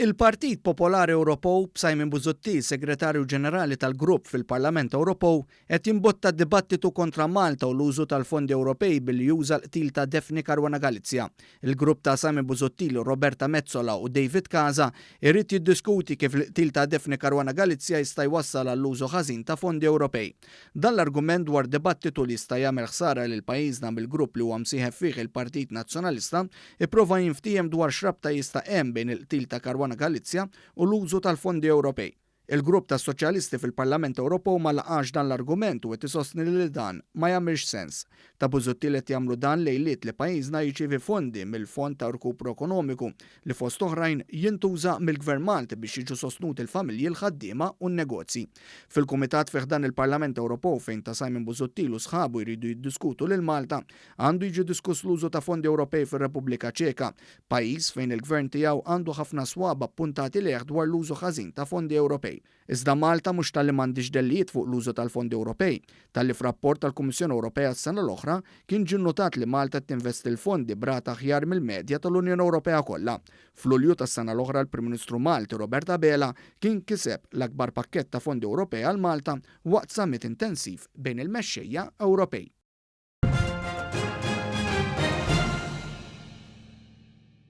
Il-Partit Popolari Ewropew b'Simon Busuttil, Segretarju Ġenerali tal-grupp fil-Parlament Ewropew, qed jimbotta dibattitu kontra Malta u l-użu tal-fondi Ewropej billi juża l-qtil ta' Daphne Caruana Galizia. Il-grupp ta' Simon Busuttil, Roberta Metsola u David Casa irid jiddiskuti kif l-qtil ta' Daphne Caruana Galizia jista' jwassal għall-użu ħażin ta' fondi Ewropej. Dan l-argument dwar dibattitu li jista' jagħmel ħsara lil pajjiżna mill-grupp li huwa msieħeb fih il-Partit Nazzjonalista ipprova jinftiehem dwar x'rabta jista' hemm bejn il-qtil ta' Caruana Galizia u l-użu tal-fondi Ewropej. Il-grupp tas-Soċjalisti fil-Parlament Ewropew ma laqax dan l-argument u qed isostni li dan ma jagħmilx sens. Ta' Busuttil qed jagħmlu dan lejliet li pajjiżna jirċievi fondi mill-Fond ta' Rkupru Ekonomiku li fost oħrajn jintuża mill-Gvern Malti biex jiġu sostnuti l-familji, l-ħaddiema u n-negozji. Fil-Kumitat fi ħdan il-Parlament Ewropew fejn ta' Simon Busuttil u sħabu jridu jiddiskutu lil Malta, għandu jiġi diskuss l-użu ta' fondi Ewropej fir-Repubblika Ċeka, pajjiż fejn il-Gvern tiegħu għandu ħafna swaba' ppuntati lejh dwar l-użu ħażin ta' fondi Ewropej. Iżda Malta mhux talli m'għandhiex dellijiet fuq l-użu tal-fondi Ewropej, talli f'rapport tal-Kummissjoni Ewropea s-sena l-oħra kien ġie nnutat li Malta qed tinvesti l-fondi b'rata aħjar mill-medja tal-Unjoni Ewropea kollha. F'Lulju tas-sena l-oħra l-Prim Ministru Malti Robert Abela kien kiseb l-akbar pakkett ta' fondi Ewropej għal Malta waqt summit intensiv bejn il-mexxejja Ewropej.